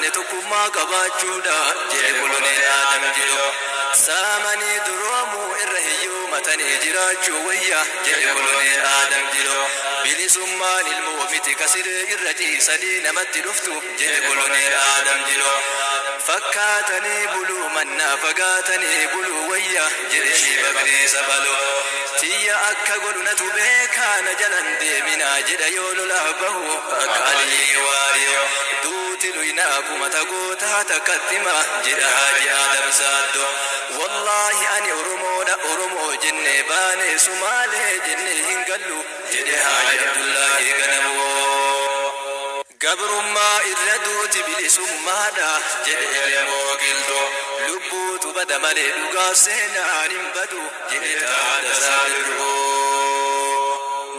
taane tokkummaa qabaachuudha jedhe Koloneel Adam Jiloo. Saamanii duroomuu irra hiyyoomatanii jiraachuu wayya jedhe Koloneel Adam Jiloo. Bilisummaan ilmoo miti ka siree irra ciisanii namatti dhuftu jedhe Koloneel Adam Jiloo. Fakkaatanii buluu mannaa fagaatanii buluu wayya jedhe Shii Bakrii Saphaloo. Tiyya akka godhu natu beekaa na jalan deeminaa jedha yoo lolaaf bahu akka Aliyyii Waariyoo. Duuti luynaa kumata gootaa takkatti hima jedha Haaji Aadam Saaddoo. Wallaahi ani Oromoodha Oromoo jennee baane Sumaalee jennee hin gallu jedhe Haaji Abdullaahii Ganamoo. Gabrummaa irra duuti bilisummaadha jedhe Elemoo Qilxuu. Lubbuutu bada malee dhugaaf seenaan hin badu jedhe Taaddasaa Birruu.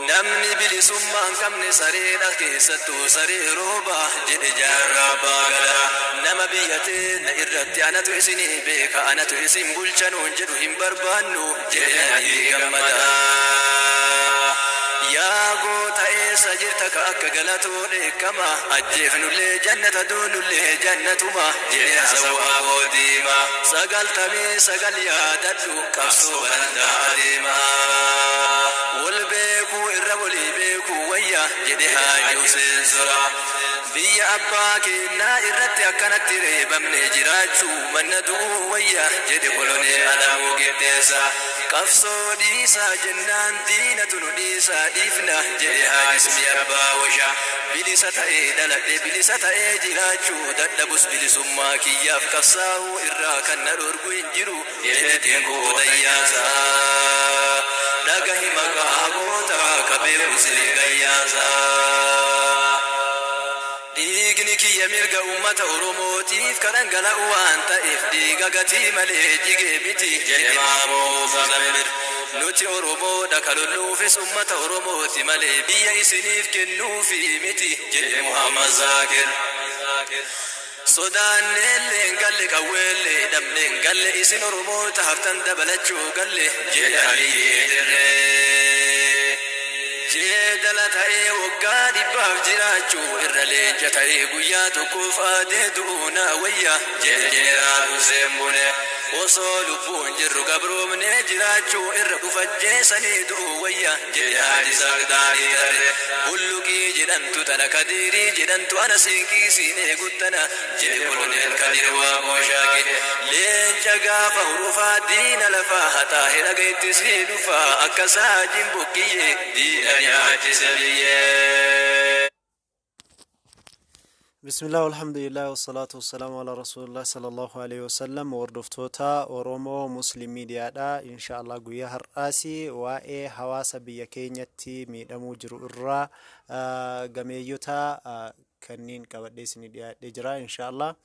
Namni bilisummaa hin qabne sareedha keessattuu saree rooba jedhe Jaarraa Abbaa Gadaa. Nama biyya teenna irratti anatu isinii beeka anatu isin bulcha nuun jedhu hin barbaannu jedhe Nadhii Gammadaa. Yaa goota eessa jirta ka akka Galatoo dheekkama ajjeefnullee jannata duunullee jannatuma jedhe hasawu Aboo Diimaa. 99 yaadadhu qabsoo barandaa adeemaa. Wol beekuu irra wolii beekuu wayya jedhe Haaji Huseen Zoraa. Biyya abbaa keennaa irratti akkanatti reebamnee jiraachuu manna du'uu wayya jedhe Koloneel Alamuu Qixxeessaa. Qabsoo dhiisaa jennaan diinatu nu dhiisaa dhiifna jedhe Haaji Ismii Abbaa Woshaa. Bilisa ta'ee dhaladhe bilisa ta'ee jiraachuu dadhabus bilisummaa kiyyaaf qabsaahuu irraa kan na dhorgu hin jiru jedhe Dinquu Dayyaasaa. Dhagahi maqaa gootaa ka beeku si gayyaasaa. Dhiigni kiyya mirga ummata Oromootiif ka dhangala'u waan ta'eef dhiiga gatii malee jige miti jedhe Maamoo Muzammil. Nuti Oromoodha ka lolluufis ummata Oromooti malee biyya isiniif kennuufi miti jedhe Muhammad Zaakir. Sodaanneellee hin galle qawweellee dhabne hin galle isin Oromoota haftan dabalachuu galle jedhe Aliyyii Dirree. Jeedala ta'ee waggaa dhibbaaf jiraachuu irra leenca ta'ee guyyaa tokkoof aadee du'uu naa wayya jedhe Jeneraal Huseen Bunee. Osoo lubbuun jirru gabroomnee jiraachuu irra uf ajjeesanii du'uu wayya jedhe Haaji Isaaq Daadhii Tarree. Bulluqii jedhantu tana Kadiirii jedhantu ana siinqii siin eeguttana jedhe Koloneel Kadir Waaqoo Shaaqee. Leenca gaafa hurufaa diina lafaa haxaahe dhaga itti sii dhufaa akka saajin bokkiyyee diina nyaachise biyyee. Bismillah, alhamdulillah, wassalatu wassalamu ala rasulillah sallallahu alaihi wasallam. Hordoftoota Oromoo Muslim Miidiyaadha. Inshaallah guyyaa har'aasi waa'ee hawaasa biyya keenyatti miidhamuu jiru irraa gameeyyota kanneen qabadhee isinii dhiyaadhee jira. Inshaallah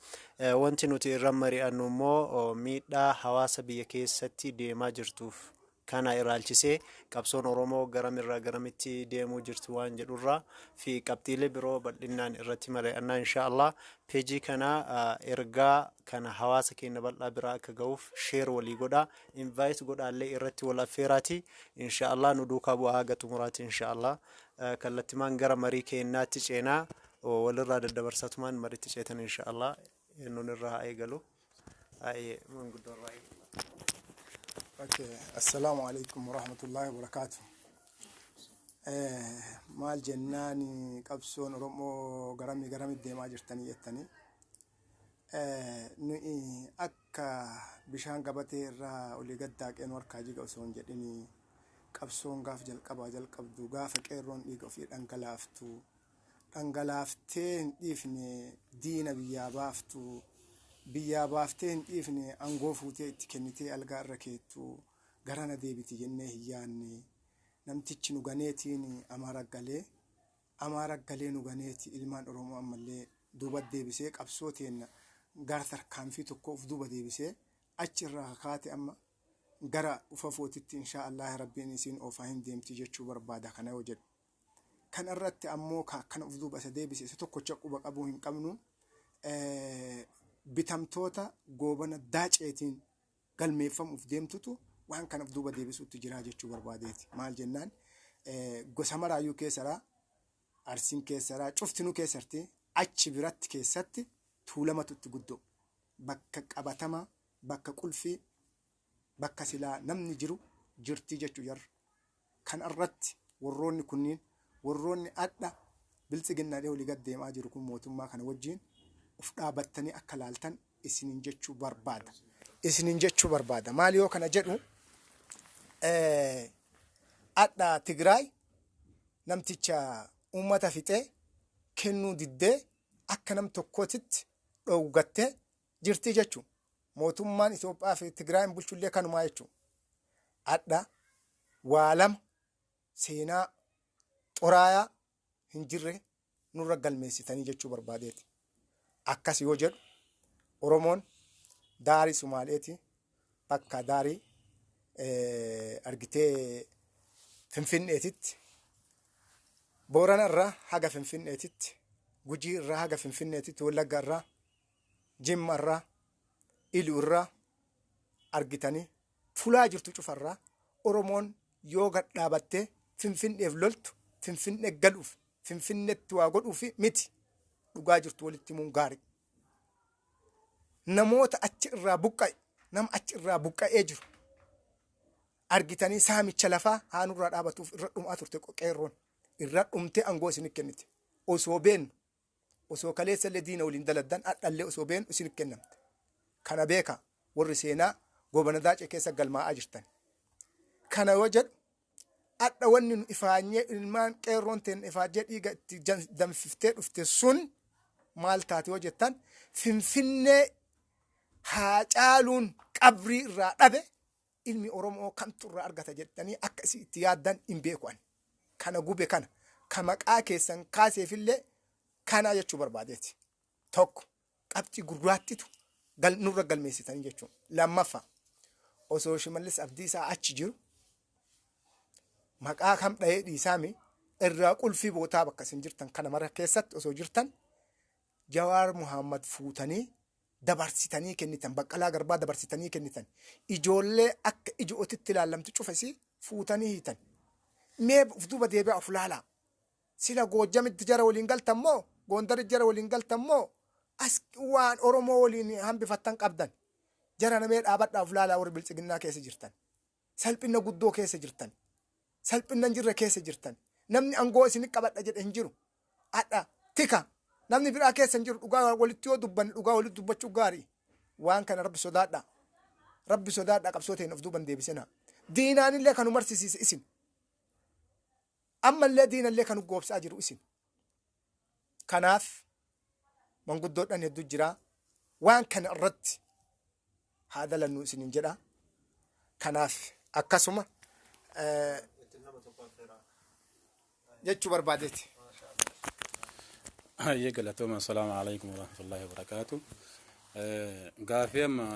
wanti nuti irra mari'annu immoo miidhaa hawaasa biyya keessatti deemaa jirtuuf kana ilaalchisee qabsoon Oromoo garamirraa garamitti deemuu jirti waan jedhurraa fi qabxiilee biroo bal'innaan irratti mari'annaa insha Allah. Peejii kana ergaa kana hawaasa keenya bal'aa biraa akka ga'uuf share walii godhaa, invite godhaallee irratti wal affeeraati. Insha Allah nu duukaa bu'aa haga xumuraati insha Allah. Kallattimaan gara marii keenyaatti ceenaa walirraa daddabarsatumaan maritti ceetan insha Allah. Eenyuun irraa haa eegalu? Ayyee manguddoo irraa eegala. Okay. Assalaamu alaikum warahmatullahi wabarakatuh. Maal jennaan qabsoon Oromoo garamii garamitti deemaa jirtanii jettanii. Nuyi akka bishaan gabatee irraa olii gad daaqee nu harkaa jiga osoo hin jedhini qabsoon gaaf jalqabaa jalqabdu gaafa qeerroon dhiiga ofii dhangalaaftu dhangalaaftee hin dhiifne diina biyyaa baaftu, biyyaa baaftee hin dhiifne angoo fuutee itti kennitee algaa irra keettu garana deebiti jennee hin yaanne. Namtichi nu ganeetiin Amaara galee, Amaara galee nu ganeeti ilmaan Oromoo ammallee duuba deebisee qabsoo teenna gara tarkaanfii tokko of duuba deebisee achi irraa kakaate amma gara ufafootitti inshaa Allah Rabbiin isiin oofaa hin deemti jechuu barbaada kana yoo jedhu. Kana irratti ammoo ka akkana of duuba isa deebise isa tokkocha quba qabuu hin qabnu. Bitamtoota Goobana Daaceetiin galmeeffamuuf deemtutu waan kana of duuba deebisuutti jiraa jechuu barbaadeeti. Maal jennaan gosa maraayyuu keessaraa Arsiin keessaraa cuftinuu keessarti achi biratti keessatti Tuulamatu itti guddoo. Bakka qabatamaa, bakka qulfii, bakka silaa namni jiru jirtii jechuu jarra. Kan irratti warroonni kunniin, warroonni adha biltsiginnaadhee olii gad deemaa jiru kun, mootummaa kana wajjin uf dhaabattanii akka laaltan isinin jechuu barbaada. Isinin jechuu barbaada. Maali yoo kana jedhu, adha Tigraay namticha uummata fixee kennuu diddee akka nam tokkootitti dhoowgattee jirtii jechuu. Mootummaan Itoophiyaa fi Tigraayin bulchullee kanumaa jechuu. Adha waa lama seenaa xuraayaa hin jirre nurra galmeessitanii jechuu barbaadeeti. Akkas yoo jedhu, Oromoon daarii Sumaaleeti bakka daarii argitee Finfinneetitti, Boorana irraa haga Finfinneetitti, Gujii irraa haga Finfinneetitti, Wallagga irraa, Jimma irraa, Iluu irraa argitanii fulaa jirtu cufarraa Oromoon yoo gad dhaabattee Finfinneef loltu, Finfinnee galuuf, Finfinneetti waa godhuuf miti. Dhugaa jirtu walitti himuun gaarii. Namoota achi irraa buqqa'e, nama achi irraa buqqa'ee jiru argitanii saamicha lafaa haa nurraa dhaabatuuf irra dhumaa turte. Qeerroon irra dhumtee aangoo isinit kennite. Osoo beennu, osoo kaleessa illee diina waliin daladdan, hadhallee osoo beennu isinit kennamte. Kana beeka warri seenaa Goobana Daacee keessa galmaa'aa jirtan. Kana yoo jedhu, hadha wanni nu ifaanyee, ilmaan qeerroon teen ifaajjee dhiiga itti danfiftee dhufte sun maal taate yoo jettan, Finfinnee haa caaluun qabrii irraa dhabe ilmi Oromoo kamtu irraa argata jettanii akka isin itti yaaddan hin beeku ani. Kana gube kana ka maqaa keessan kaaseefillee kana jechuu barbaadeeti. Tokko qabxii gurraattitu nurra galmeessitanii jechuudha. Lammaffaa, osoo Shimallis Abdiisaa achi jiru maqaa kam dhahee dhiisaami irraa qulfii bootaa bakka isin jirtan kana mara keessatti osoo jirtan Jawaar Muhammad fuutanii dabarsitanii kennitan, Baqqalaa Garbaa dabarsitanii kennitan, ijoollee akka ija otitti ilaallamtu cufa isii fuutanii hiitan. Mee uf duuba deebi'aa of laalaa. Sila Goojjamitti jara waliin galtan moo, Gondaritti jara waliin galtan moo, as waan Oromoo waliin hambifattan qabdan? Jara namee dhaabadhaa of laalaa. Warri biltsiginnaa keessa jirtan, salphina guddoo keessa jirtan, salphina hin jirre keessa jirtan. Namni angoo isin qabadha jedhe hin jiru. Hadha tika namni biraa keessa hin jiru. Dhugaa walitti yoo dubbanne, dhugaa walitti dubbachuu gaarii. Waan kana rabbi sodaadha, rabbi sodaadha. Qabsoo ta'een of duuban deebisina. Diinaanillee kan marsisiise isin, ammallee diinallee kan goobsaa jiru isin. Kanaaf manguddoodhaan hedduu jira, waan kana irratti haa dalannu isinin jedha. Kanaaf akkasuma jechuu barbaadeeti. Hayyee, galatooma. Assalaamu alaikum warahmatullahi wabarakaatu. Gaafii amma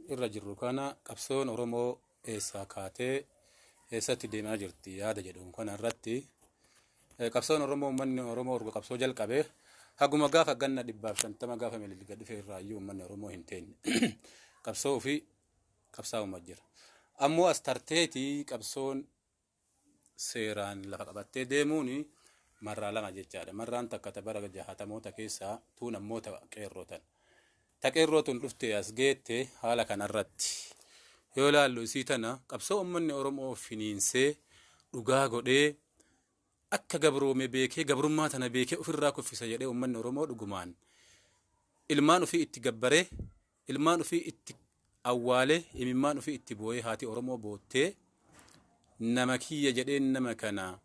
irra jirru kana, qabsoon Oromoo eessaa kaatee eessatti deemaa jirti yaada jedhu kana irratti, qabsoon Oromoo, uummanni Oromoo erga qabsoo jalqabe haguma gaafa ganna 150 gaafa Minilik dhufe irraayyuu uummanni Oromoo hin teenye, qabsoo ofii qabsaa'uma jira. Ammoo as tarteetii qabsoon seeraan lafa qabattee deemuun marraa lama jechaadha. Marraan takka ta bara 60moota keessaa, tuun ammoo ta qeerrootan. Ta qeerrootun dhuftee as geette haala kanarratti. Yoo ilaallu isii tana, qabsoo uummanni Oromoo finiinsee dhugaa godhee akka gabroome beekee, gabrummaa tana beekee ofirraa kuffisa jedhee, uummanni Oromoo dhugumaan ilmaan ofii itti gabbaree, ilmaan ofii itti awwaalee, imimmaan ofii itti boo'ee, haati Oromoo boottee nama kiyya jedheen nama kana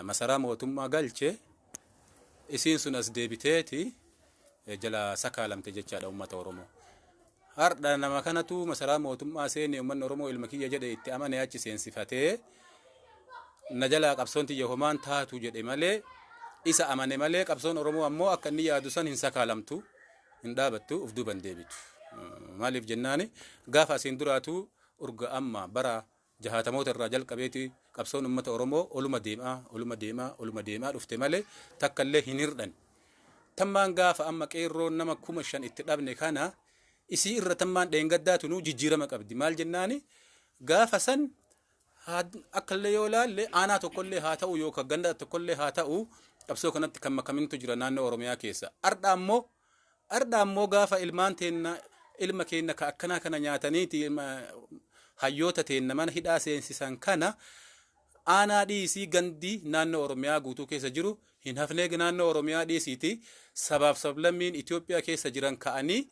masaraa mootummaa galche, isiin sun as deebiteeti jala sakaalamte jechaadha uummata Oromoo. Har'a nama kanatu masaraa mootummaa seene, uummanni Oromoo ilma kiyya jedhe itti amane achi seensifatee, na jalaa qabsoon tiyya homaan taatu jedhe malee, isa amane malee, qabsoon Oromoo ammoo akka inni yaadu san hin sakaalamtu, hin dhaabattu, uf duuban deebitu. Maaliif jennaani, gaafa asiin duraatu urga amma bara 60moota irraa jalqabeeti qabsoon uummata Oromoo oluma deemaa, oluma deemaa, oluma deemaa dhufte malee takka illee hin hirdhan. Tammaan gaafa amma qeerroon nama 5,000 itti dhabne kana, isii irra tammaan dheengaddaatu nuu jijjiirama qabdi. Maal jennaani, gaafa san akkallee yoo ilaalle aanaa tokkollee haa ta'u yookaan ganda tokkollee haa ta'u, qabsoo kanatti kan makamintu jira naannoo Oromiyaa keessa. Ardha ammoo Ardha ammoo gaafa ilmaan teenna ilma keenna ka akkanaa kana nyaataniiti hayyoota teenna mana hidhaa seensisan kana, aanaa dhiisii gandii naannoo Oromiyaa guutuu keessa jiru hin hafnee, naannoo Oromiyaa dhiisiiti sabaaf sablammiin Itoophiyaa keessa jiran ka'anii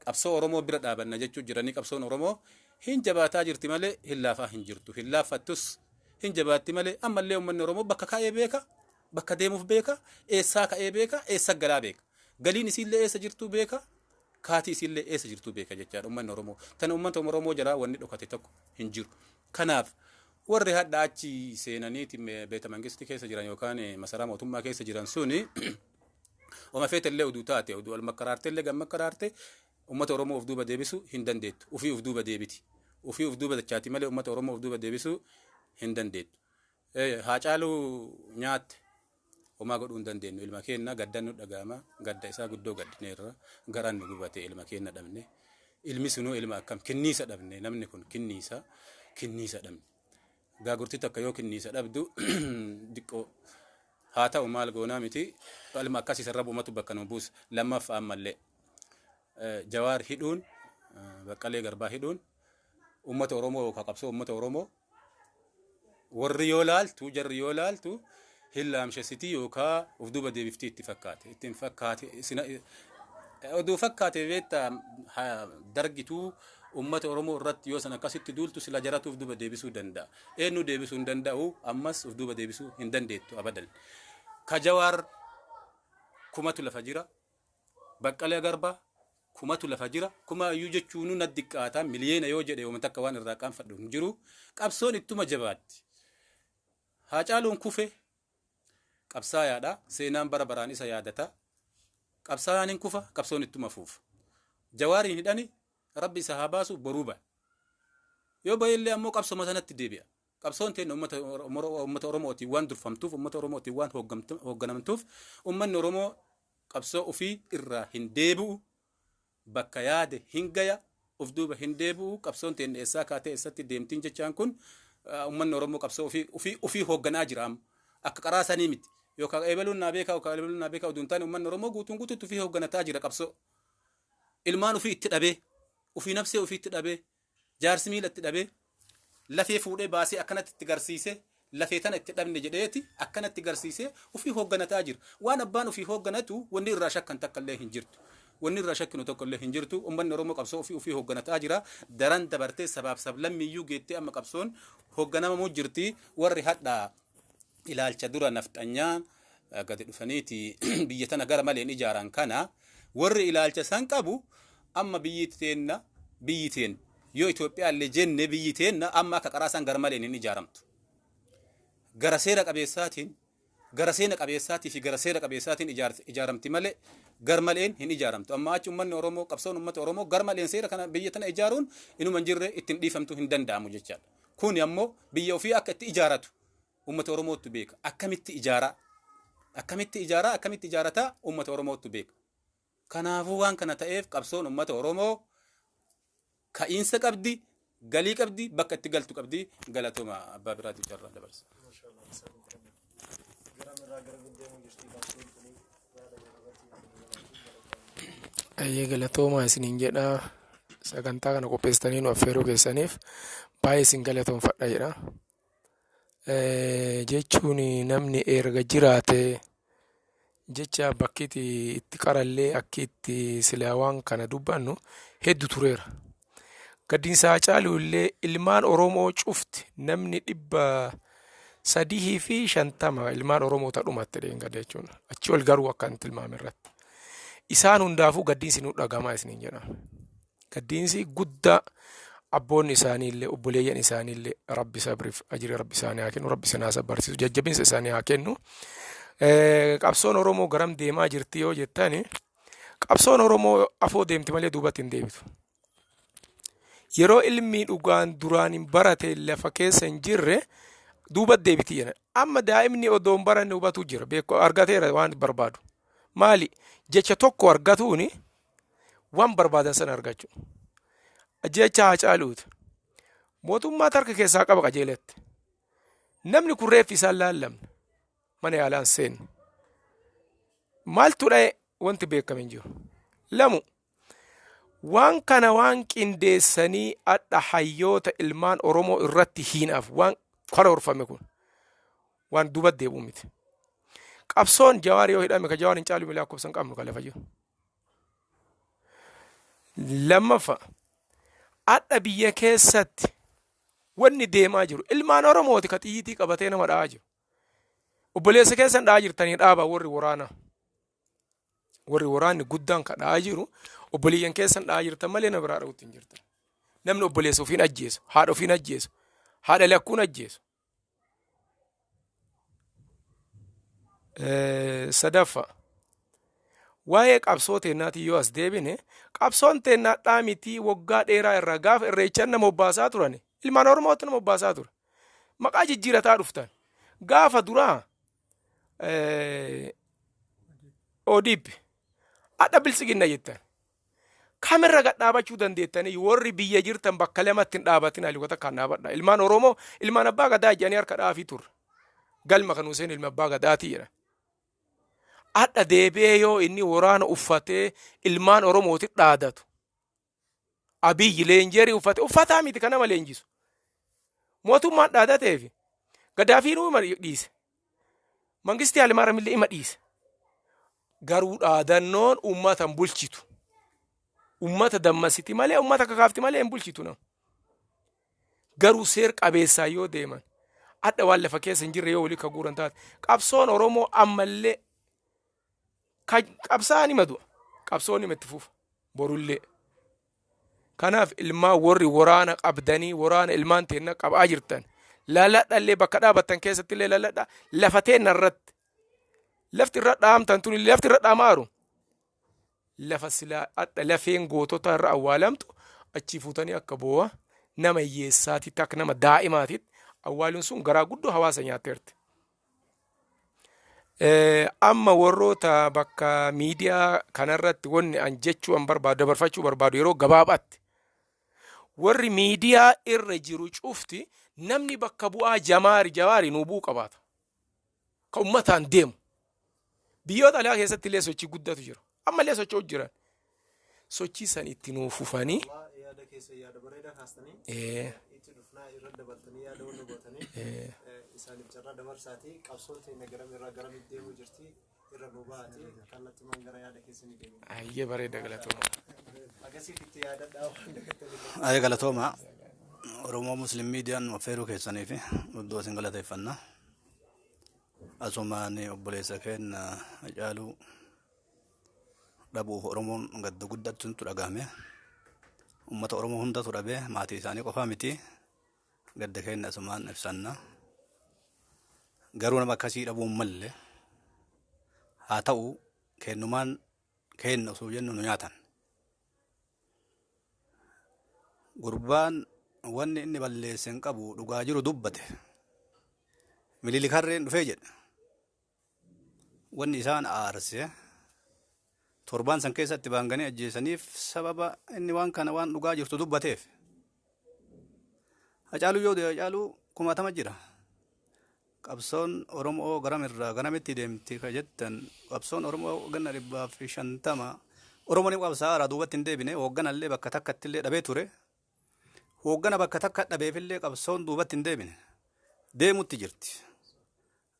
qabsoo Oromoo bira dhaabanna jechuu jiranii. Qabsoon Oromoo hin jabaataa jirti malee hin laafaa hin jirtu, hin laaffattus, hin jabaatti malee. Ammallee uummanni Oromoo bakka ka'ee beeka, bakka deemuuf beeka, eessaa ka'ee beeka, eessa galaa beeka, galiin isiillee eessa jirtuu beeka, kaatii isiillee eessa jirtuu beeka jechaadha uummanni Oromoo. Tana uummata Oromoo jalaa wanni dhokate tokko hin jiru. Kanaaf warri hadha achi seenaniiti beeta mangistii keessa jiran yookaan masaraa mootummaa keessa jiran suni, oma feetellee oduu taate, oduu ol makkaraartellee gam makkaraarte, uummata Oromoo of duuba deebisuu hin dandeettu. Ufii of duuba deebiti. Ufii of duuba dachaati malee uummata Oromoo of duuba deebisuu hin dandeettu. Haacaaluu nyaatte, homaa godhuu hin dandeenyu. Ilma keenna gaddan nu dhaga'ama. Gadda isaa guddoo gaddineerra. Garaan nu gubate, ilma keenna dhabne. Ilmi sunuu ilma akkam kinniisa dhabne, namni kun kinniisa dhabne. Gaagurti takka yoo kinniisa dhabdu diqqoo haa ta'u, maal goonaa miti, ilma akkasii sarara uumatu bakka nu buusa. Lammaffaa ammallee Jawaar hidhuun, Baqqalee Garbaa hidhuun, uummata Oromoo yookaan qabsoo uummata Oromoo warri yoo laaltu, jarri yoo laaltu hin laamshessitii yookaan of duuba deebiftii itti fakkaate, ittiin fakkaate. Oduu fakkaate beektaa, dargituu uummata Oromoo irratti yoo san akkasitti duultu sila jaratu of duuba deebisuu danda'a. Eenyu deebisuu hin danda'u, ammas of duuba deebisuu hin dandeettu abadan. Ka Jawaar kumatu lafa jira. Baqqalee Garbaa kumatu lafa jira. Kuma iyyuu jechuun na diqqaata, miliyeena yoo jedhe yooma takka waan irraa qaanfadhu hin jiru. Qabsoon ittuma jabaatti. Haacaaluun kufe, qabsaayaadha. Seenaan bara baraan isa yaadata. Qabsaayaan hin kufa, qabsoon ittuma fuufa. Jawaariin hidhani, Rabbi isa haa baasu, boruu ba'a. Yoo ba'ellee ammoo qabsoma sanatti deebi'a. Qabsoon teenya uummata Oromootiin waan durfamtuuf, uummata Oromootiin waan hoogganamtuuf, uummanni Oromoo qabsoo ofii irraa hin deebi'u, bakka yaade hin gaya, of duuba hin deebi'u. Qabsoon teenya eessaa kaatee eessatti deemtiin jechaan kun, uummanni Oromoo qabsoo ofii hoogganaa jira amma. Akka qaraa sanii miti. Yookaan eebaluun naa beekaa yookaan eebaluun naa beekaa oduu hin taane, uummanni Oromoo guutuun guutuutti ofii hoogganataa jira qabsoo. Ilmaan ofii itti dhabee, ofii nafsee ofii itti dhabee, jaarsi miila itti dhabee, lafee fuudhee baasee akkanatti itti garsiisee, lafee tana itti dhabne jedheeti akkanatti garsiisee ofii hoogganataa jira. Waan abbaan ofii hoogganatu wanni irraa shakkan takka illee hin jirtu. Wanni irraa shakkinu tokko illee hin jirtu. Uummanni Oromoo qabsoo ofii hoogganataa jira. Daran dabartee sabaaf sablammiyyuu geettee amma qabsoon hoogganamamuu jirti. Warri hadhaa ilaalcha dura nafxanyaa gadi dhufaniiti biyya tana gara maleen ijaaran kana, warri ilaalcha san qabu, amma biyyi teenna yoo Itoophiyaa illee jenne, biyyi teenna amma akka qaraa san gara maleen hin ijaaramtu. Gara seera qabeessaatiin, gara seena qabeessaatii fi gara seera qabeessaatiin ijaaramti malee gar maleen hin ijaaramtu. Amma achi uummanni Oromoo, qabsoon uummata Oromoo gar maleen seera kana biyya tana ijaaruun inuma hin jirre, ittiin dhiifamtu hin danda'amu jechaadha. Kuni ammoo biyya ofii akka itti ijaaratu uummata Oromootu beeka. Akkamitti ijaaraa? Akkamitti ijaaraa? Akkamitti ijaarataa? Uummata Oromootu beeka. Kanaafuu waan kana ta'eef qabsoon uummata Oromoo ka'iinsa qabdi, galii qabdi, bakka itti galtu qabdi. Galatooma, abbaa biraatiif carraa dabarsa. Gara gara deemuu jirti qabsoon tuni, yaada gabaabatti. Ayyee, galatoomaa isiniin jedha. Sagantaa kana qopheessitanii nu affeeruu keessaniif baay'ee isin galatoomfadha jedha. Jechuun namni erga jiraate jecha bakki itti qarallee akki itti silaa waan kana dubbannu hedduu tureera. Gaddiinsa Haacaaluu illee ilmaan Oromoo cufti, namni 350 ilmaan Oromoo dhumatte dheengadda jechuudha. Achi ol garuu akka hin tilmaame irratti. Isaan hundaafuu gaddiinsi nu dhagamaa isiniin jedha. Gaddiinsi guddaa, abboonni isaanii illee, obboleeyyan isaanii illee, Rabbi sabriif ajiri Rabbi isaanii haa kennu, Rabbi isaan barsiisu, jajjabinsa isaanii haa kennu. Qabsoon Oromoo garam deemaa jirti yoo jettani, qabsoon Oromoo afoo deemti malee duubatti hin deebitu. Yeroo ilmi dhugaan duraan hin barate lafa keessa hin jirre duuba deebiti jedhan. Amma daa'imni odoo hin baranne hubatu jira. Beeku argateera waan barbaadu. Maali? Jecha tokko argatuuni waan barbaadan sana argachuu. Jecha Haacaaluuti. Mootummaa harka keessaa qaba qajeelatti. Namni kun reeffi isaan laallamne, mana yaalaan seenne. Maaltu dha'e? Wanti beekame hin jiru. Lamu waan kana waan qindeessanii adha hayyoota ilmaan Oromoo irratti hiinaaf waan karoorfame kun waan duuba deebi'u miti. Qabsoon Jawaar yoo hidhame ka Jawaar hin caalu lakkoofsa hin qabnu kan lafa jiru. Lammaffaa, adha biyya keessatti wanni deemaa jiru ilmaan Oromooti ka xiyyiitii qabatee nama dha'aa jiru. Obboleessa keessan dha'aa jirtanii dhaabaa warri waraanaa. Warri waraanni guddaan ka dha'aa jiru obboleeyyan keessan dha'aa jirtan malee nama biraa dha'uutti hin jirtan. Namni obboleessa ofiin ajjeesu, haadha ofiin ajjeesu, haadha lakkuun ajjeesu. Sadaffaa, waa'ee qabsoo teennaatiin yoo as deebine, qabsoon teennaa dhaamitii waggaa dheeraa irraa gaafa irreechan nama obbaasaa turan, ilmaan Oromootti nama obbaasaa ture. Maqaa jijjiirataa dhuftan. Gaafa duraa ODP, adha Biltsiginna jettan. Kamirra gad dhaabachuu dandeettanii? Warri biyya jirtan bakka lamatti hin dhaabatin, haalli takkaan dhaabadha. Ilmaan Oromoo ilmaan abbaa gadaa jedhanii harka dhaafii turre. Galma kan Huseen ilma abbaa gadaatii jedhan. Adha deebi'ee yoo inni waraana uffatee ilmaan Oromooti dhaadatu. Abiyyi leenjeerii uffate uffataa miti kan nama leenjisu. Mootummaan dhaadateef Gadaafiinuu ima dhiise. Mangistii Hayilemaariyaam ima dhiise. Garuu dhaadannoon uummata hin bulchitu. Uummata dammasiti malee, uummata kakaafti malee hin bulchitu nama. Garuu seer qabeessaa yoo deeman, adha waan lafa keessa hin jirre yoo walii ka guuran taate, qabsoon Oromoo ammallee qabsaa'an hima du'a. Qabsoon hima itti fufa. Borullee. Kanaaf ilmaan warri waraana qabdanii waraana ilmaan teenna qabaa jirtan, laladhallee bakka dhaabattan keessatti illee laladha. Lafa teenna irratti lafti irra dhaamtan tun, lafti irra dhaamaaru lafa silaa adha lafeen gootota irra awwaalamtu, achii fuutanii akka boo'a nama hiyyeessaatitti, akka nama daa'imaatitti awwaaluun sun garaa guddoo hawaasa nyaatteerti. Amma warroota bakka miidiyaa kanarratti wanni an jechuu an barbaadu, dabarfachuu barbaadu, yeroo gabaabaatti, warri miidiyaa irra jiru cufti namni bakka bu'aa jamaari Jawaari nuu bu'uu qabaata. Ka ummataan deemu. Biyyoota alaa keessatti illee sochii guddatu jira. Ammallee socho'u jiran. Sochii san itti nuu fufanii. Yaada keessa yaada bareedaa kaastanii itti dhufnaa, irra dabaltanii yaada wanna gootanii isaaniif carraa dabarsaatii, qabsoon teenya garam irraa garamitti deemuu jirti irra nu bahaati, kallattumaan gara yaada keessanii deemu. Ayyee, bareeda, galatooma. Akkasiif itti yaadadhaa waan dagattanii. Ayee, galatooma. Oromoo Muslim Miidiyaan affeeruu keessanii fi guddoo isin galateeffanna. Asumaan obboleessa keenya Hacaaluu dhabuuf Oromoon gadda guddaatu nutti dhagahame. Uummata Oromoo hundatu dhabe, maatii isaanii qofaa miti. Gadda keenya asumaan ibsanna. Garuu nama akkasii dhabuun malle haa ta'u, kennumaan kenna osoo jennu nu nyaatan. Gurbaan wanni inni balleesse hin qabu, dhugaa jiru dubbate. Mililik harreen dhufee jedhe. Wanni isaan aarse torbaan san keessatti baanganii ajjeesaniif sababa inni waan kana, waan dhugaa jirtu dubbateef. Hacaaluu yoo du'e, Hacaaluu kumaatama jira. Qabsoon Oromoo garamirraa garamitti deemti ka jettan, qabsoon Oromoo ganna 150 Oromoon ni qabsaa'aara, duubatti hin deebine. Hoogganallee bakka takkatti illee dhabee ture. Hooggana bakka takka dhabeefillee qabsoon duubatti hin deebine. Deemutti jirti.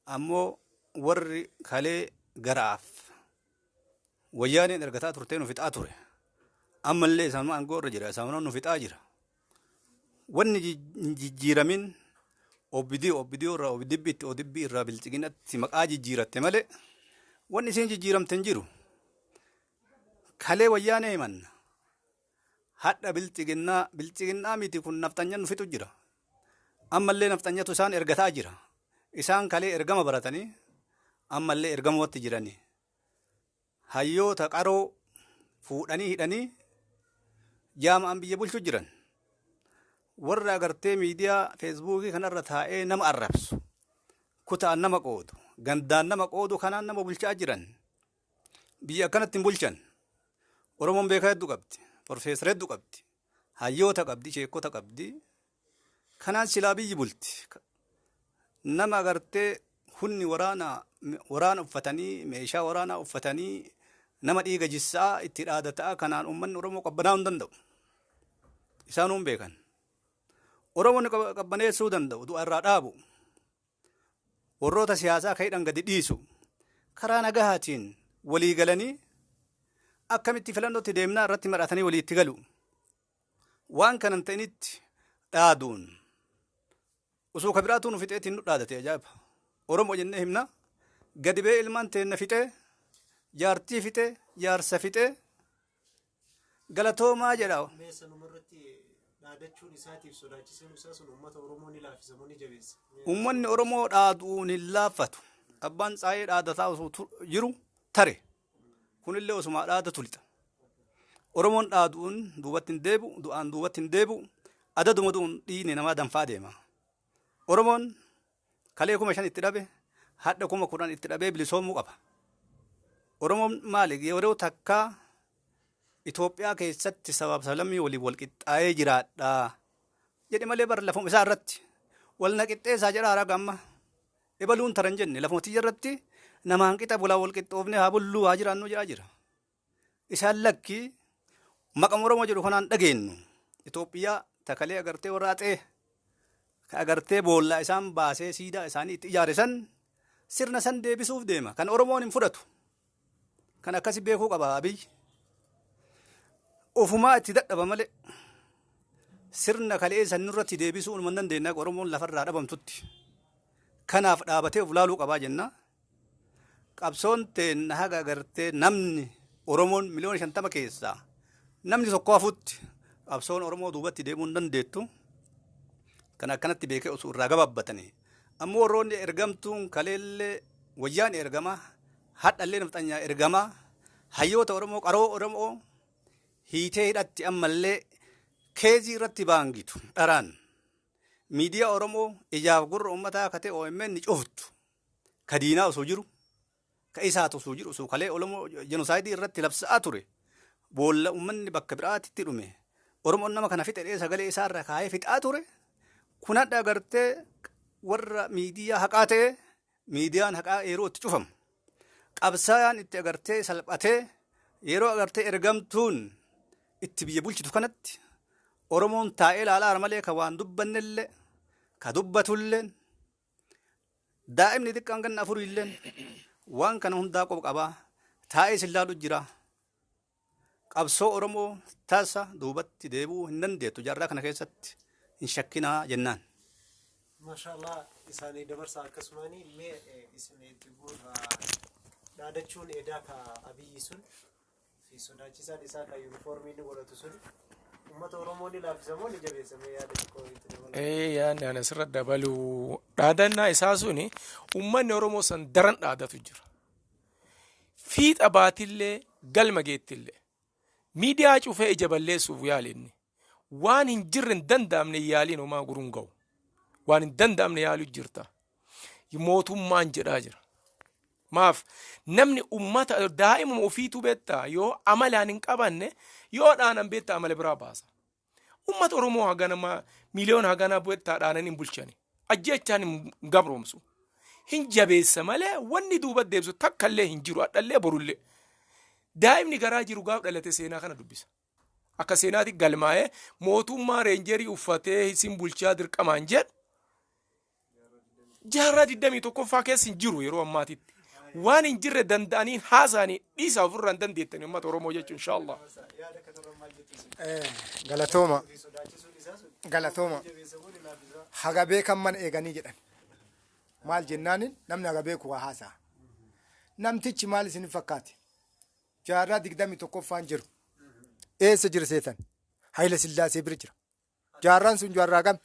Ammoo warri kalee garaaf wayyaaneen ergataa turtee nu fixaa ture. Ammallee isaanuma aangoo irra jira. Isaanuma nu fixaa jira. Wanni hin jijjiiramin OPDO, OPDO irraa ODPtti, ODP irraa Bilxiginatti maqaa jijjiiratte malee wanni isiin jijjiiramte hin jiru. Kalee wayyaanee himanna. Hadha Bilxiginnaa, Bilxiginnaa miti kun, nafxanyan nu fixu jira. Ammallee nafxanyatu isaan ergataa jira. Isaan kalee ergama baratanii ammallee ergamumatti jiranii. Hayyoota qaroo fuudhanii hidhanii jaama'an biyya bulchu jiran. Warra agartee miidiyaa Feesbuukii kanarra taa'ee nama arrabsu, kutaan nama qoodu, gandaan nama qoodu kanaan nama bulchaa jiran. Biyya akkanatti hin bulchan. Oromoon beekaa hedduu qabdi. Profeesara hedduu qabdi. Hayyoota qabdi, sheekota qabdi. Kanaan silaa biyyi bulti. Nama agartee hunni waraanaa waraana uffatanii, meeshaa waraanaa uffatanii Nama dhiiga jissaa itti dhaadataa kanaan uummanni Oromoo qabbanaa'uu hin danda'u. Isaanuu hin beekan. Oromoon qabbaneessuu danda'u du'a irraa dhaabu. Warroota siyaasaa ka hidhan gadi dhiisu. Karaa nagahaatiin walii galanii akkamitti filannootti deemnaa irratti mari'atanii walii itti galu. Waan kana hin ta'initti dhaaduun osoo ka biraatuu nu fixeetiin nu dhaadate ajaa'iba. Oromoo jennee himna. Gadi ba'ee ilmaan teenna fixee, jaartii fixee, jaarsa fixee galatoomaa jedha. Mee sanumarratti dhaadachuun isaatiif sodaachisuun isaa sun uummata Oromoo ni laaffisa moo ni jabeessa? Uummanni Oromoo dhaaduun hin laaffatu. Abbaan tsaayee dhaadataa osoo jiru tare. Kunillee osumaa dhaadatu lixa. Oromoon dhaaduun duubatti hin deebi'u, du'aan duubatti hin deebi'u, adaduma du'uun dhiigni namaa danfaa deema. Oromoon kalee 5000 itti dhabe, hadha 10,000 itti dhabee bilisoomuu qaba. Oromoon maali yeroo takkaa Itoophiyaa keessatti sabaaf sablammii waliin wal qixxaa'ee jiraadha jedhe malee bar lafuma isaa irratti wal na qixxeessaa jedha haaraa gamma. Ebaluun tara hin jenne lafuma tiyya irratti namaan qixa bulaa wal qixxoofnee haa bulluu haa jiraannu jedhaa jira. Isaan lakki maqama Oromoo jedhu kanaan dhageennu. Itoophiyaa takalee agartee warra axee ka agartee boollaa isaan baasee siidaa isaanii itti ijaare san sirna san deebisuuf deema. Kan Oromoon hin fudhatu. Kan akkasi beekuu qaba Abiy. Ofumaa itti dadhaba malee sirna kalee san nurratti deebisuu hin dandeenye Oromoon lafarraa dhabamtutti. Kanaaf dhaabatee of laaluu qabaa jenna. Qabsoon teenna haga agartee namni Oromoon miliyoona 50 keessaa namni tokko hafutti qabsoon Oromoo duubatti deemuu hin dandeettu. Kan akkanatti beekee osoo irraa gabaabbatanii. Ammoo warroonni ergamtuun kaleellee wayyaan ergamaa hadhallee nafxanyaa ergamaa hayyoota Oromoo qaroo Oromoo hiitee hidhatti ammallee keezii irratti baangitu dharaan miidiyaa Oromoo ijaaf gurra uummataa akka ta'e OMN cuftu ka diinaa osoo jiru ka isaatu osoo jiru osoo kalee Oromoo jenosaayidii irratti labsa'aa ture boolla uummanni bakka biraatitti dhume Oromoon nama kana fixedhee sagalee isaarra kaayee fixaa ture kun hadha agartee warra miidiyaa haqaa ta'e miidiyaan haqaa yeroo itti cufamu qabsaayaan itti agartee salphatee yeroo agartee ergamtuun itti biyya bulchitu kanatti Oromoon taa'ee ilaalaa malee ka waan dubbannellee ka dubbatulleen daa'imni xiqqaan ganna afuriilleen waan kana hundaa qoba qabaa taa'ee isin laalu jira. Qabsoo Oromoo tasa duubatti deebi'uu hin dandeettu jaarraa kana keessatti hin shakkinaa jennaan. Maashaallah isaanii dabarsa akkasumaanii mee isin itti dhaadachuun edaa ka Abiyyi sun fi sodaachisaan isaa ka yuunifoormii inni godhatu sun uummata Oromoo ni laaffisa moo ni jabeessa mee yaada xiqqoo itti dabalaa? Ee yaadni ani asirra dabalu dhaadannaa isaa suni uummanni Oromoo san daran dhaadatu jira. Fiixa baatillee galma geettillee. Miidiyaa cufee ija balleessuuf yaali inni. Waan hin jirre hin danda'amne yaaliin homaa guruun ga'u. Waan hin danda'amne yaaluu jirta. Mootummaan jedhaa jira. Maaf namni ummata daa'imuma ofiitu beektaa yoo amalaan hin qabanne yoo dhaanan beektaa amala biraa baasa. Ummata Oromoo hagana miliyoona hagana beektaa dhaanan hin bulchani. Ajjeechaan hin gabroomsu. Hin jabeessa malee wanni duuba deebisu takka illee hin jiru hadhallee borullee. Daa'imni garaa jiru gaaf dhalate seenaa kana dubbisa. Akka seenaatti galmaa'ee mootummaa reenjerii uffatee isin bulchaa dirqamaan jedhu jaarraa 21ffaa keessa hin jiru yeroo ammaatitti. Waan hin jirre danda'anii haasa'anii dhiisaa ofirraa hin dandeettani uummata Oromoo jechuun inshaallah. Galatooma. Galatooma. Haga beekan mana eeganii jedhan. Maal jennaanin namni haga beeku waa haasa'a. Namtichi maal isin fakkaate? Jaarraa 21ffaan jiru. Eessa jira seetan? Hayila Sillaasee bira jira. Jaarraan sun jaarraa kam?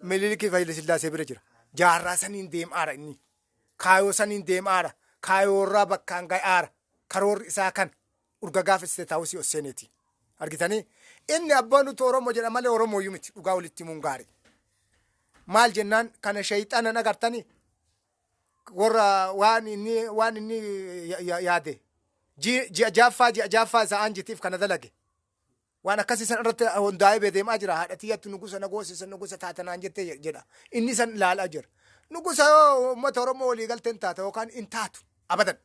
Minilikii fi Hayila Sillaasee bira jira. Jaarraa saniin deemaara inni. Kaayoo saniin deemaara. Kaayoorraa bakkaan ga'aara. Karoorri isaa kan urga gaafa isteet haawusii ol seeneeti. Argitanii? Inni abbaan nuti Oromoo jedha malee Oromooyyuu miti. Dhugaa walitti himuun gaarii. Maal jennaan kana shayxanan agartanii warra waan inni yaade ji'a jaaffaa ji'a jaaffaa isa aanjitiif kana dalage. Waan akkasii san irratti hundaa'ee deemaa jira. Haadha tiyyatti nugusa na goosisa nugusa taatanaan jettee jedha. Inni san ilaalaa jira. Nugusa yoo uummata Oromoo walii galteen taata yookaan hin taatu abadan.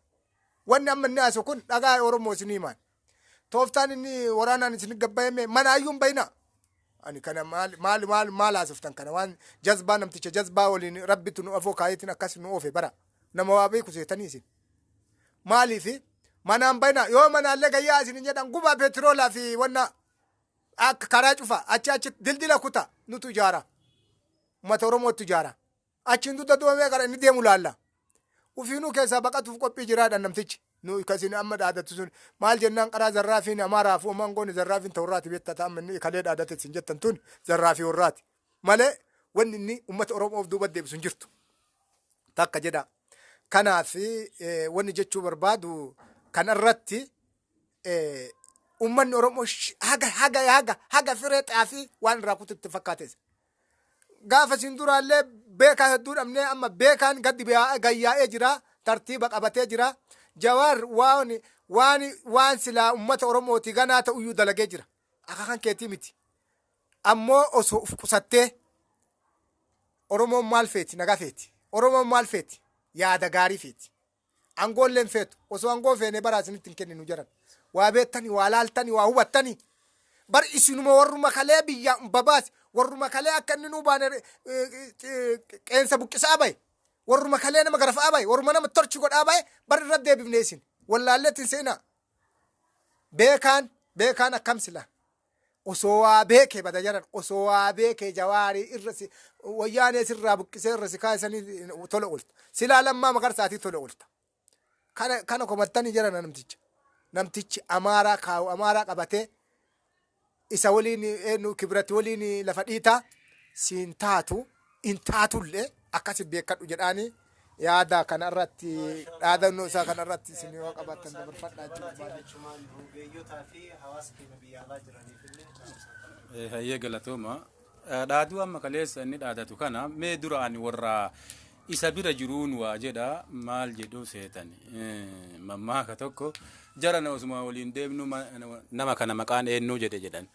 Wanni amma inni haasu kun dhagaa Oromoo isin himaan. Tooftaan inni waraanaan isin gabbayame mana ayyuu hin bayina. Ani kana maal maal maal maal haasoftan kana waan jazbaa namticha jazbaa waliin rabbitu nu afoo kaayetiin akkas nu oofe bara. Nama waa beeku seetanii isin. Maaliif manaan bayina yoo manaallee gayyaa isin hin jedhan gubaa peetiroolaa fi wanna akka karaa cufa achi achi dildila kuta nutu ijaara. Uummata Oromootu ijaara. Achiin dugda duubamee gara inni deemu laalla. Ufiinuu keessaa baqatuuf qophii jiraadha namtichi. Nu kasin amma dhaadatu sun maal jennaan qaraa zarraafiin Amaaraa fi uumaan goone zarraafiin ta'urraati beektaa ta'an inni kalee dhaadate isin jettan tun zarraafii warraati. Malee wanni inni uummata Oromoof duuba deebisu hin jirtu. Takka jedha. Kanaaf wanni jechuu barbaadu kanarratti uummanni Oromoo haga haga haga haga firee xaafii waan irraa kututti fakkaates. Gaafa isin duraallee beekaa hedduu dhabnee amma beekaan gadi gayyaa'ee jira, tartiiba qabatee jira. Jawaar waan waan waan silaa uummata Oromooti ganaa ta'uyyuu dalagee jira. Akka kan keetii miti. Ammoo osoo uf qusattee Oromoon maal feeti? Nagaa feeti. Oromoon maal feeti? Yaada gaarii feeti. Angoollee hin feetu. Osoo angoo feene bara isinitti hin kenninu jedhan. Waa beektanii, waa laaltanii, waa hubattanii. Bar isinuma warruma kalee biyya babaase, warruma kalee akka inni nuu baane qeensa buqqisaa bahe, warruma kalee nama garafaa bahe, warruma nama torchi godhaa bahe, bar irra deebifne isin. Wallaalleetti hin seenaa. Beekaan, beekaan akkam sila. Osoo waa beekee bada jaran osoo waa beekee Jawaarii irra si wayyaanee sirraa buqqisee irra si kaasanii tola oolta. Silaa Lammaa Magarsaatii tola oolta. Kana kana komattanii jara namticha. Namtichi Amaaraa kaawu Amaaraa qabatee isa waliin eenyu kibirati waliin lafa dhiitaa siin taatu hin taatullee akkasi beekadhu jedhaanii yaada kana irratti dhaadannoo isaa kana irratti isin yoo qabaattan dabarfadhaa jechuudha. Barbaade achumaan rogeeyyotaa fi hawaasa keenya biyya alaa jiraniif illee dhaamsa qaba. Hayyee galatooma. Dhaaduu amma kaleessa inni dhaadatu kana mee dura ani warra isa bira jiruun waa jedha maal jedhu seetan. Mammaaka tokko jarana osuma waliin deemnu nama kana maqaan eenyu jedhe jedhan.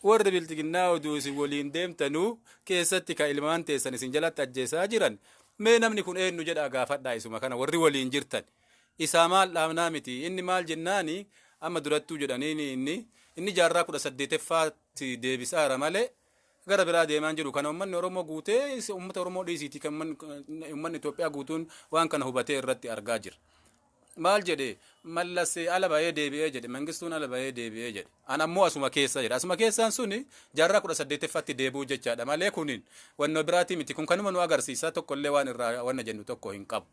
Warri bilxiginnaa oduu isin waliin deemtanuu keessatti ka ilmaan teessan isin jalatti ajjeesaa jiran mee namni kun eenyu jedhaa gaafadhaa isuma kana warri waliin jirtan. Isaa maal dhaamnaa miti inni maal jennaani amma durattuu jedhaniin inni inni jaarraa 18ffaatti deebisaara malee gara biraa deemaan jiru. Kana uummanni Oromoo guutee uummata Oromoo dhiisiiti kan uummanni Itoophiyaa guutuun waan kana hubatee irratti argaa jira. Maal jedhe Mallas ala bahee deebi'ee jedhe, Mangistuun ala bahee deebi'ee jedhe. An ammoo asuma keessa jedhe. Asuma keessaan suni jaarraa 18ffaatti deebi'uu jechaadha malee kunin wannoo biraatii miti. Kun kanuma nu agarsiisa, tokkollee waan irraa wanna jennu tokko hin qabu.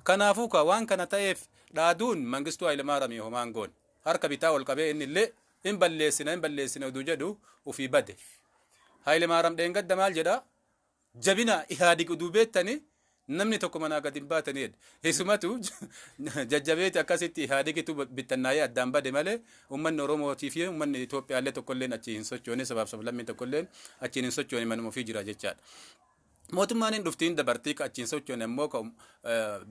Kanaafuu ka waan kana ta'eef dhaaduun Mangistuu Hayilmaaramii homaan goone. Harka bitaa ol qabee inni illee hin balleessina hin balleessina oduu jedhu ofii bade. Hayilmaaram dheengadda maal jedhaa? Jabina Ihaadig uduu beektanii namni tokko manaa gad hin baatanii jedhe. Isumatu jajjabeeti akkasitti Ihaadigitu bittannaa'ee addaan bade malee uummanni Oromootii fi uummanni Itoophiyaallee tokkolleen achii hin sochoone, sabaaf sablammiin tokkolleen achiin hin sochoone, manuma ofii jira jechaadha. Mootummaan hin dhuftiin dabartii ka achiin sochoone ammoo ka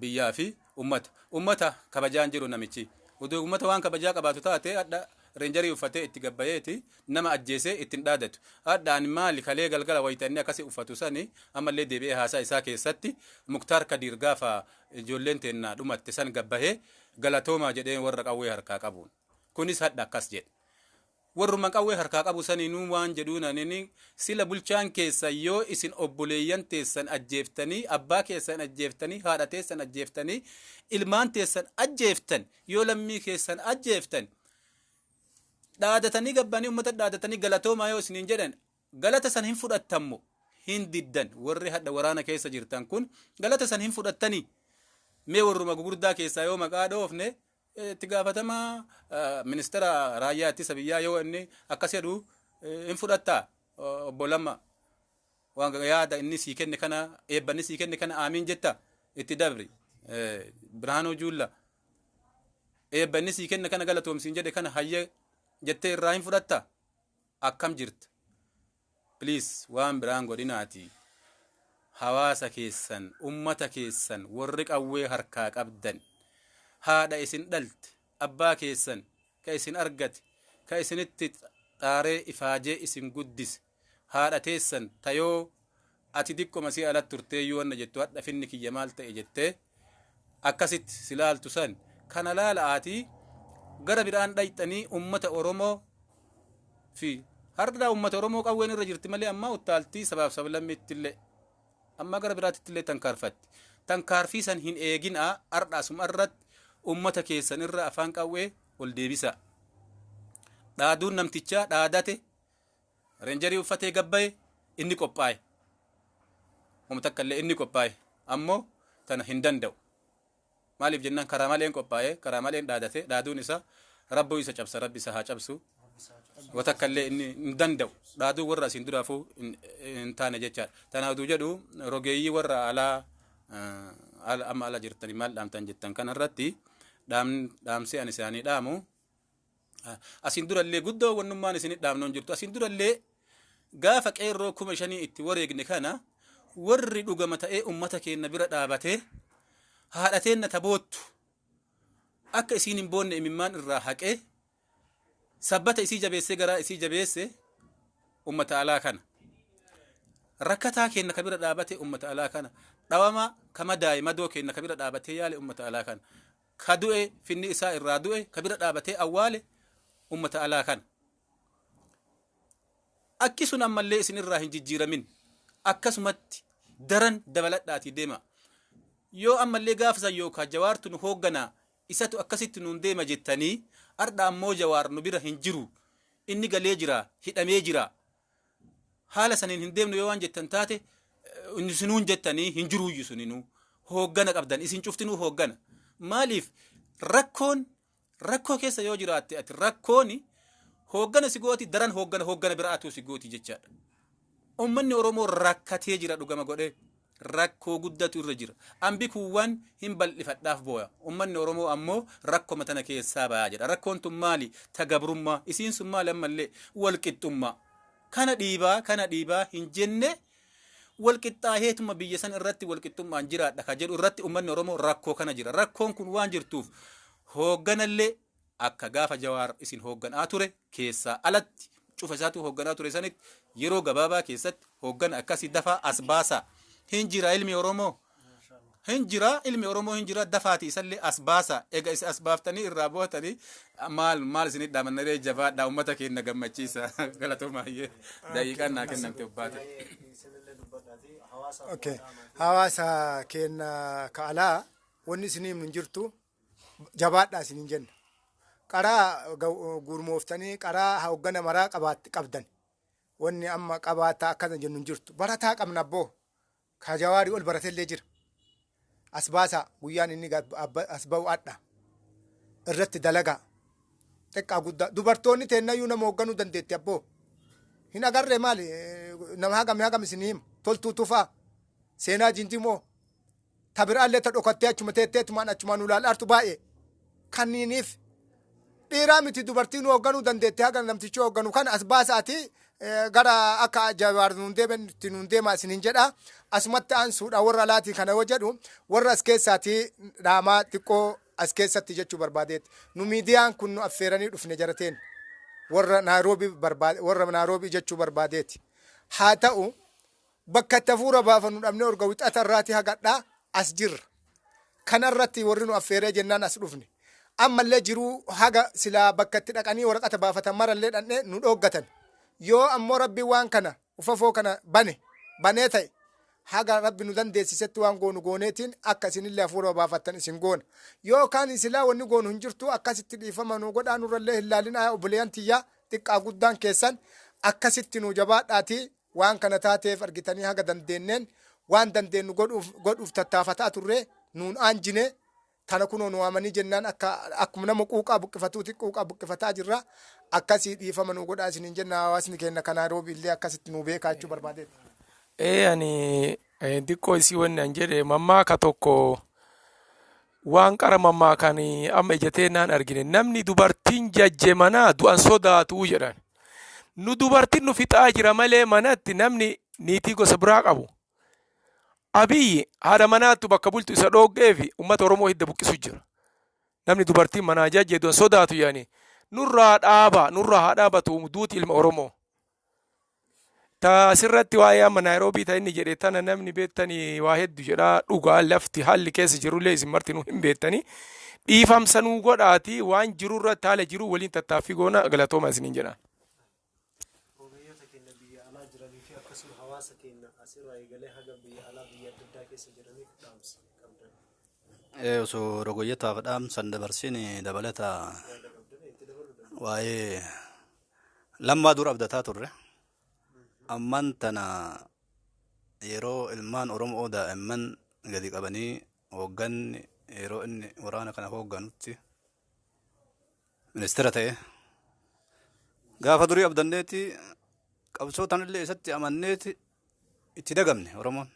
biyyaa fi uummata. Uummata kabajaan jiru namichi. Uduu uummata waan kabajaa qabaatu taate hadha reenjarii uffatee itti gabbayeeti nama ajjeesee ittiin dhaadatu. Hadha ani maali kalee galgala wayita inni akkasii uffatu sani ammallee deebi'ee haasaa isaa keessatti Muktaar Kadiir gaafa ijoolleen teennaa dhumatte san gabbahee galatoomaa jedhee warra qawwee harkaa qabuun. Kunis hadha akkas jedhe. Warruma qawwee harkaa qabu saniinuu waan jedhuun anini sila bulchaan keessan yoo isin obboleeyyan teessan ajjeeftanii, abbaa keessan ajjeeftanii, haadha teessan ajjeeftanii, ilmaan teessan ajjeeftan, yoo lammii keessan ajjeeftan dhaadatanii gabbanii uummata dhaadatanii galatoomaa yoo isiniin jedhan galata san hin fudhattammo hin diddan? Warri hadha waraana keessa jirtan kun galata san hin fudhattanii? Mee warruma gugurdaa keessaa yoo maqaa dhoofne itti gaafatamaa ministeera raayyaa ittisa biyyaa yoo inni akkas jedhu hin fudhattaa? Obbo Lamma, waan yaada inni sii kenne kana, eebba inni sii kenne kana aamiin jetta? Itti dabri, Birhaanuu Juulla, eebba inni sii kenne kana, galatoomsiin jedhe kana hayyee jettee irraa hin fudhatta? Akkam jirta? Please, waan biraan godhinaati hawaasa keessan, ummata keessan, warri qawwee harkaa qabdan, haadha isin dhalte, abbaa keessan ka isin argate, ka isinitti xaaree ifaajee isin guddise, haadha teessan tayoo ati diqqoma si alatti turteeyyuu wanna jettu hadha finni kiyya maal ta'e jettee akkasitti si laaltu san Kana laala'aatii gara biraan dhayxanii ummata Oromoo fi har'a ummata Oromoo qawween irra jirti malee ammaa uttaaltii sabaaf sablammiitti illee amma gara biraatitti illee tankaarfatti. Tankaarfii san hin eeginaa, har'a asuma irratti ummata keessan irra afaan qawwee ol deebisa. Dhaaduun namtichaa dhaadate, reenjarii uffatee gabbaye, inni qophaa'e. Homa takka illee inni qophaa'e ammoo tana hin danda'u. Maaliif jennaan karaa maleen qophaa'e, karaa maleen dhaadate, dhaaduun isaa rabbuu isa cabsa, rabbi isa haa cabsu. Wa takka illee inni hin danda'u. Dhaaduu warra asiin duraafuu hin taane jechaadha. Tanaaf oduu jedhu rogeeyyii warra alaa amma ala jirtanii maal dhaamtan jettan kanarratti dhaamsee ani isaanii dhaamu. Asiin durallee guddoo wannummaan isinit dhaamnoon jirtu. Asiin durallee gaafa qeerroo 5000 itti wareegne kana warri dhugama ta'ee ummata keenya bira dhaabatee haadha teenna taboottu akka isiin hin boonne imimmaan irraa haqee sabbata isii jabeessee garaa isii jabeesse ummata alaa kana. Rakkataa keenya ka bira dhaabate ummata alaa kana. Dhawama ka madaaye madoo keenya ka bira dhaabatee yaale ummata alaa kana. Ka du'e finni isaa irraa du'e ka bira dhaabatee awwaale ummata alaa kana. Akki sun ammallee isin irraa hin jijjiiramin, akkasumatti daran dabaladhaatii deema. Yoo ammallee gaafa san yookaan Jawaartu nu hoogganaa, isatu akkasitti nuun deema jettanii, ardha ammoo Jawaar nu bira hin jiru, inni galee jira, hidhamee jira, haala saniin hin deemnu yoo waan jettan taate, isinuun jettanii hin jiruuyyu. Suninuu hooggana qabdan, isin cuftinuu hooggana. Maaliif rakkoon rakkoo keessa yoo jiraatte ati rakkooni hooggana si gooti, daran hooggana hooggana biraatuu si gooti jechaadha. Uummanni Oromoo rakkatee jira, dhugama godhee rakkoo guddatu irra jira. Ambi kuuwwan hin bal'ifadhaaf booya. Uummanni Oromoo ammoo rakkoma tana keessaa bayaa jedha. Rakkoon tun maali? Ta gabrummaa. Isiin sun maali ammallee? Walqixxummaa. Kana dhiibaa kana dhiibaa hin jenne, walqixxaaheetuma biyya san irratti walqixxummaan jiraadha ka jedhu irratti uummanni Oromoo rakkoo kana jira. Rakkoon kun waan jirtuuf hoogganallee akka gaafa Jawaar isin hoogganaa ture keessaa alatti cufa isaatu hoogganaa ture sanitti yeroo gabaabaa keessatti hooggana akkasii dafaa as baasaa. Hin jira ilmi Oromoo. Hin jira ilmi Oromoo, hin jira, dafaati isallee as baasaa. Egaa isa as baaftanii irraa bu'atanii maal maal isinit dhaamannaree? Jabaadhaa, uummata keenya gammachiisa. Galatoomaa, daqiiqaan naa kennamte obbaate. Okay. Hawaasa keenya ka alaa wanni isinii himnu hin jirtu, jabaadhaa isiniin jenna. Qaraa gurmooftanii qaraa hooggana maraa qabdan. Wanni amma qabaataa akkana jennu hin jirtu. Barataa qabna abboo. Ka Jawaarii ol baratellee jira. As baasaa, guyyaan inni as ba'u adha. Irratti dalagaa. Xiqqaa guddaa. Dubartoonni teennayyuu nama hoogganuu dandeetti abboo. Hin agarree maali? Nama hagam hagam isinii hima. Toltuu Tufaa. Seenaa Jinjimoo. Ta biraallee ta dhokattee achuma teetteetumaan achumaan ulaal'aartu baay'ee. Kanniiniif dhiiraa miti, dubartii nu hoogganuu dandeetti. Haga namtichi hoogganu kana as baasaati gara akka Jawaar nuun deebitti nuun deemaa isiniin jedha. Asumatti aansuudha warra alaatii kana yoo jedhu, warra as keessaatii dhaamaa xiqqoo as keessatti jechuu barbaadeetti. Nu miidiyaan kun nu affeeranii dhufne jarateen warra Naayiroobii barbaade, warra Naayiroobii jechuu barbaadeeti. Haa ta'u, bakka itti hafuura baafannu dhabnee orga wixata irraati hagadhaa as jirra. Kanarratti warri nu affeeree jennaan as dhufne. Ammallee jiruu haga silaa bakka itti dhaqanii waraqata baafatan marallee dhaqnee nu dhooggatan. Yoo ammoo Rabbi waan kana ufafoo kana bane banee ta'e, haga Rabbi nu dandeessisetti waan goonu gooneetiin akka isinillee hafuura baafattan isin goona. Yookaan silaa wanni goonu hin jirtu, akkasitti dhiifama nu godhaa, nurrallee hin laalinaa. Obboleeyyan tiyyaa, xiqqaa guddaan keessan akkasitti nu jabaadhaatii waan kana taateef argitanii haga dandeenneen waan dandeenyu godhuuf tattaafataa turre nuun aanjine. Tana kunoo nu waamanii jennaan akka akkuma nama quuqaa buqqifatuuti quuqaa buqqifataa jirra. Akkasii dhiifama nu godhaa isiniin jenna. Hawaasni keenya kan Naayiroobii illee akkasitti nu beekaa jechuu barbaadeeti. Ee, ani xiqqoo isii wanni an jedhe mammaaka tokko, waan qara mammaakan amma ijatee naan argine, namni dubartiin jajje manaa du'an sodaatuu jedhan. Nu dubartiin nu fixaa jira malee manatti namni niitii gosa biraa qabu. Abiyyi haadha manaattu bakka bultu isa dhooggee fi uummata Oromoo hidda buqqisu jira. Namni dubartiin manaa jajje du'an sodaatu yaani nurraa dhaaba, nurraa haa dhaabatu duuti ilma Oromoo. Ta asirratti waa'ee amma Naayiroobii ta inni jedhe tana namni beektanii waa hedduu jedha. Dhugaa lafti haalli keessa jirullee isin martinuu hin beektanii. Dhiifamsa nuu godhaati waan jiru irratti haala jiru waliin tattaaffii goona, galatooma isiniin jedha. Rogeeyyoota keenya biyya alaa jiranii fi akkasuma hawaasa keenya asirraa eegalee haga biyya alaa biyya adda addaa keessa jiraniif dhaamsa qabdan. Osoo rogeeyyotaaf dhaamsan dabarsin dabalata Yaada qabdan itti dabaluu dandeenya. Waa'ee Lammaa dura abdataa turre. Ammaan tana yeroo ilmaan Oromoo daa'imman gadi qabanii hoogganni yeroo inni waraana kana hoogganutti ministeera ta'e. Gaafa durii abdanneeti, qabsoo tanallee isatti amanneeti itti dagamne. Oromoon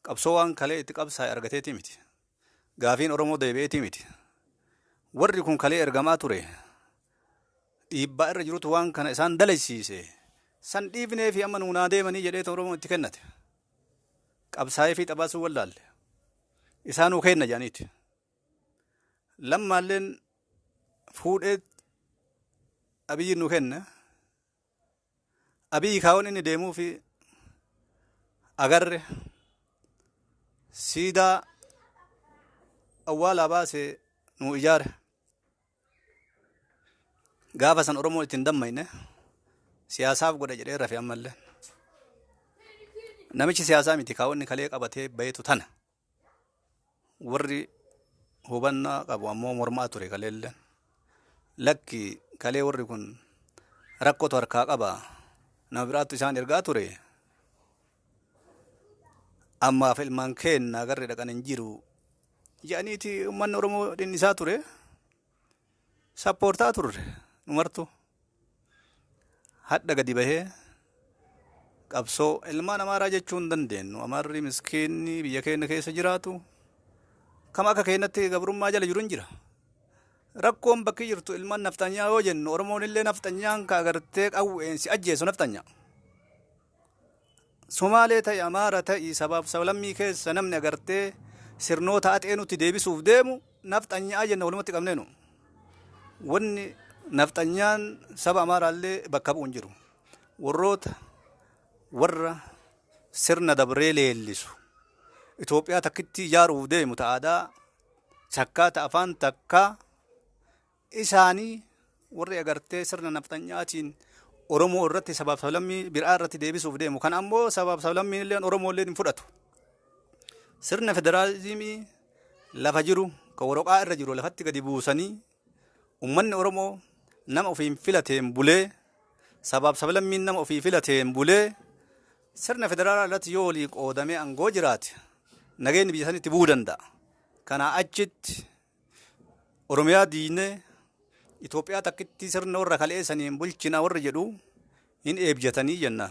qabsoo waan kalee itti qabsaa'e argateeti miti. Gaafiin Oromoo deebi'eeti miti. Warri kun kalee ergamaa ture. Dhiibbaa irra jirutu waan kana isaan dalaysiise. San dhiifnee fi amma nuunaa deemanii jedheeta Oromoo itti kennate. Qabsaa'ee fi xabaasuu wallaalle. Isaanuu kenna jedhaniiti. Lammaalleen fuudhee Abiyyi nu kenne. Abiyyi kaawwan inni deemuu fi agarre siidaa awwaalaa baasee nu ijaare. Gaafa san Oromoon ittiin dammayne, siyaasaaf godha jedhee rafe ammallee. Namichi siyaasaa miti, kaawwanni kalee qabatee bahetu tana. Warri hubannaa qabu ammoo mormaa ture kaleellee. Lakki, kalee warri kun rakkootu harkaa qaba. Nama biraattu isaan ergaa ture. Ammaaf ilmaan keenna agarre dhaqan hin jiru. Jedhaniiti uummanni Oromoo dhinnisaa ture. Sappoortaa turre numartu. Hadha gadi bahee qabsoo ilmaan Amaaraa jechuu hin dandeenyu. Amaarri miskiinni biyya keenya keessa jiraatu kam akka keenyatti gabrummaa jala jiru hin jira. Rakkoon bakki jirtu ilmaan nafxanyaa yoo jennu, Oromoon illee nafxanyaan ka agartee qawweensi ajjeesu nafxanyaa. Somaalee ta'e, Amaara ta'e, sabaaf sablammii keessa namni agartee sirnoota axee nutti deebisuuf deemu nafxanyaa jenna walumatti qabneenu. Wanni nafxanyaan saba Amaaraallee bakka bu'u hin jiru. Warroota warra sirna dabree leellisu Itoophiyaa takkitti ijaaruuf deemu, ta aadaa takkaa, ta afaan takkaa isaanii, warri agartee sirna nafxanyaatiin Oromoo irratti sabaaf sablammii biraa irratti deebisuuf deemu. Kan ammoo sabaaf sablammiin illee Oromoo illee hin fudhatu. Sirna federaalizimii lafa jiru kan waraqaa irra jiru lafatti gadi buusanii ummanni Oromoo nama ofiin filateen bulee, sabaaf sablammiin nama ofii filateen bulee, sirna federaalaa irratti yoo walii qoodamee aangoo jiraate nageenyi biyya sanitti bu'uu danda'a. Kanaa achitti Oromiyaa diinee Itoophiyaa takkitti sirna warra kaleessaniin bulchina warri jedhu hin eebjatanii jenna.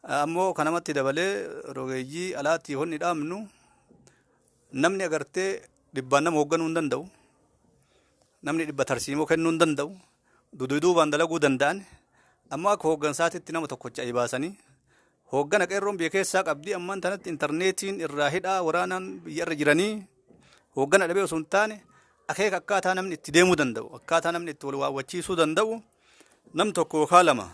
Ammoo kanamatti dabalee rogeeyyii alaatti honni dhaabnu, namni agartee dhibbaan nama hoogganuu hin danda'u. Namni 100 tarsiimoo kennuu hin danda'u. Duduuduubaan dalaguu danda'an. Ammoo akka hooggansaatitti nama tokkocha baasanii hooggana qeerroon biyya keessaa qabdii ammaan tanatti intarneetiin irraa hidhaa waraanaan biyya irra jiranii hooggana dhabee osoo hin taane, akeeka akkaataa namni itti deemuu danda'u, akkaataa namni itti wal waawwachiisuu danda'u, nam tokko yookaan lama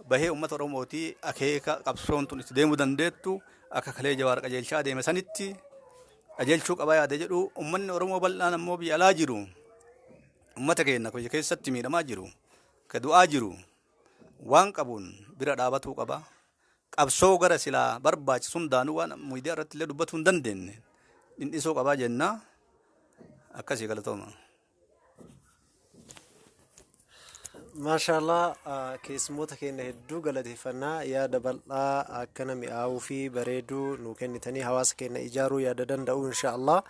bahee uummata Oromootii akeeka qabsoon tun itti deemuu dandeettu akka kalee Jawaar qajeelchaa deeme sanitti qajeelchuu qaba yaada jedhu. Uummanni Oromoo bal'aan ammoo biyya alaa jiru, uummata keenya biyya keessatti miidhamaa jiru, ka du'aa jiru, waan qabuun bira dhaabatuu qaba. Qabsoo gara silaa barbaachisu hundaanuu waan miidiyaa irratti illee dubbatuu hin dandeenye dhindhisuu qabaa jenna. Akkasii, galatooma. Maashaallah, keessummoota keenya hedduu galateeffannaa. Yaada bal'aa akkana mi'aawuu fi bareeduu nu kennitanii hawaasa keenya ijaaruu yaada danda'u, inshaallah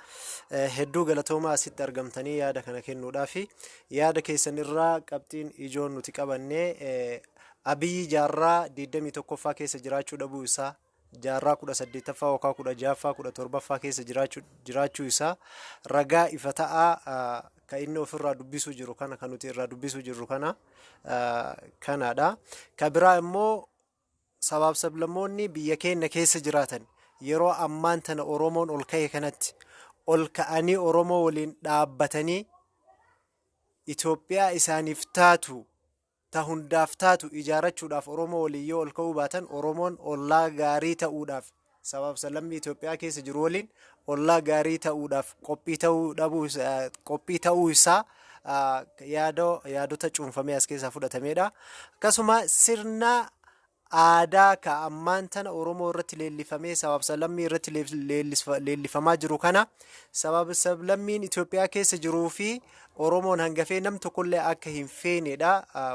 hedduu galatoomaa asitti argamtanii yaada kana kennuudhaafi. Yaada keessan irraa qabxiin ijoon nuti qabanne Abiyyi jaarraa 21ffaa keessa jiraachuu dhabuu isaa, jaarraa 18ffaa yookaan 16ffaa, 17ffaa keessa jiraachuu isaa ragaa ifa ta'aa kan inni ofirraa dubbisuu jiru kana, kan nuti irraa dubbisuu jirru kana kanaadha. Ka biraa immoo sabaaf sablammoonni biyya keenya keessa jiraatan yeroo ammaan tana Oromoon ol ka'e kanatti ol ka'anii Oromoo waliin dhaabbatanii Itoophiyaa isaaniif taatu, ta hundaaf taatu ijaarachuudhaaf Oromoo waliin yoo ol ka'uu baatan, Oromoon ollaa gaarii ta'uudhaaf Sabaaf sablammii Itoophiyaa keessa jiru waliin ollaa gaarii ta'uudhaaf qophii ta'uu dhabuu qophii ta'uu isaa yaadota cuunfamee as keessaa fudhatamedha. Akkasuma sirna aadaa ka ammaan tana Oromoo irratti leellifamee sabaaf sablammii irratti leellifamaa jiru kana sabaaf sablammiin Itoophiyaa keessa jiruu fi Oromoon hangafee nam tokkollee akka hin feenedha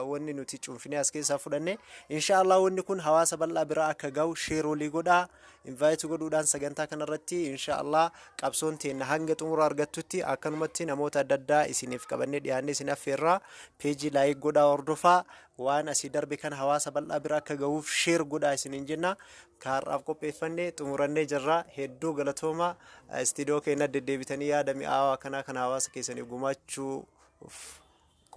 wanni nuti cuunfinee as keessaa fudhanne. Insha Allah wanni kun hawaasa bal'aa bira akka ga'u share walii godhaa, invite godhuudhaan sagantaa kanarratti. Insha Allah qabsoon teenna hanga xumura argattutti akkanumatti namoota adda addaa isiniif qabannee dhiyaannee isin affeerraa. Peejii like godhaa, hordofaa, waan asii darbe kana hawaasa bal'aa bira akka ga'uuf share godhaa isiniin jenna. Kaarraaf qopheeffannee xumurannee jirra. Hedduu galatooma. Istiidiyoo keenya deddeebitanii yaada mi'aawaa akkanaa kana hawaasa keessaniif gumaachuuf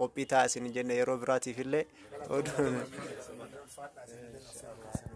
qophii ta'a isin jenna yeroo biraatiif illee. Ulfaadhaa isin jenna.